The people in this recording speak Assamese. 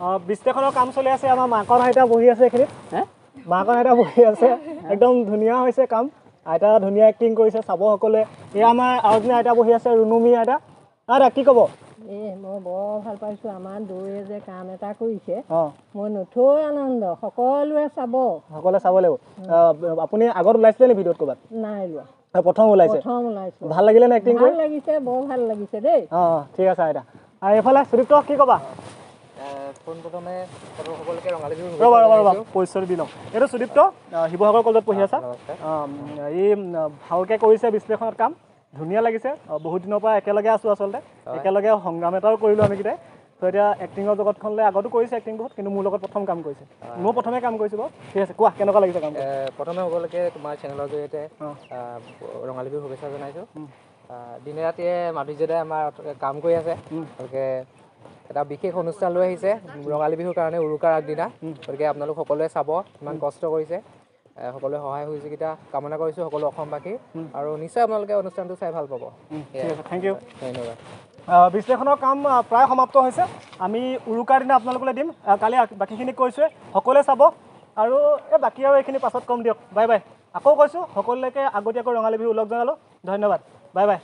বিশ্লেষণৰ কাম চলি আছে। আমাৰ মাকণ আইতা বহি আছে এইখিনিত। মাকণ আইতা বহি আছে, একদম ধুনীয়া হৈছে কাম। আইতা ধুনীয়া এক্টিং কৰিছে, চাব সকলোৱে। এয়া আমাৰ আৰু এজনী আইতা বহি আছে, ৰুণুমী আইতা। আইতা, কি ক'ব? এই মই বৰ ভাল পাইছোঁ, আমাৰ দৌৰে যে কাম এটা কৰিছে। মই নথৈ আনন্দ, সকলোৱে চাব। সকলোৱে চাব লাগিব। আপুনি আগত ওলাইছিলে নি ভিডিঅ'ত ক'ৰবাত? নাই লোৱা। প্ৰথম ওলাইছে? প্ৰথম ওলাইছোঁ। ভাল লাগিলে নে এক্টিং কৰি? ভাল লাগিছে, বৰ ভাল লাগিছে দেই। অঁ, ঠিক আছে আইতা। আৰু এইফালে সুদীপ্ত, কি ক'বা? পোনপ্ৰথমে সকলোকে ৰঙালী বিহুৰ ৰ'বা ৰ'বা ৰ'বা, পৰিচয় দি লওঁ। এইটো সুদীপ্ত, শিৱসাগৰ কলেজত পঢ়ি আছা। নমস্কাৰ। ই ভালকৈ কৰিছে বিশ্লেষণত কাম, ধুনীয়া লাগিছে। বহুত দিনৰ পৰা একেলগে আছোঁ আচলতে, একেলগে সংগ্ৰাম এটাও কৰিলোঁ আমিকেইটাই। ত' এতিয়া এক্টিঙৰ জগতখনলৈ, আগতো কৰিছে এক্টিং বহুত, কিন্তু মোৰ লগত প্ৰথম কাম কৰিছে। ময়ো প্ৰথমে কাম কৰিছোঁ বাৰু। ঠিক আছে, কোৱা কেনেকুৱা লাগিছে কাম কৰি? প্ৰথমে সকলোকে তোমাৰ চেনেলৰ জৰিয়তে ৰঙালী বিহুৰ শুভেচ্ছা জনাইছোঁ। দিনে ৰাতিয়ে মাধুৰ্যদাই আমাৰ কাম কৰি আছে। গতিকে এটা বিশেষ অনুষ্ঠান লৈ আহিছে ৰঙালী বিহুৰ কাৰণে উৰুকাৰ আগদিনা। গতিকে আপোনালোক সকলোৱে চাব, ইমান কষ্ট কৰিছে। সকলোৱে সহায় সহযোগিতা কামনা কৰিছোঁ সকলো অসমবাসীৰ, আৰু নিশ্চয় আপোনালোকে অনুষ্ঠানটো চাই ভাল পাব। ঠিক আছে, thank U. ধন্যবাদ। বিশ্লেষণৰ কাম প্ৰায় সমাপ্ত হৈছে। আমি উৰুকাৰ দিনা আপোনালোকলৈ দিম। কালি বাকীখিনি কৈছোৱে, সকলোৱে চাব। আৰু এই বাকী আৰু এইখিনি পাছত ক'ম দিয়ক। Bye bye. আকৌ কৈছোঁ, সকলোলৈকে আগতীয়াকৈ ৰঙালী বিহু ওলগ জনালোঁ। ধন্যবাদ, বাই বাই।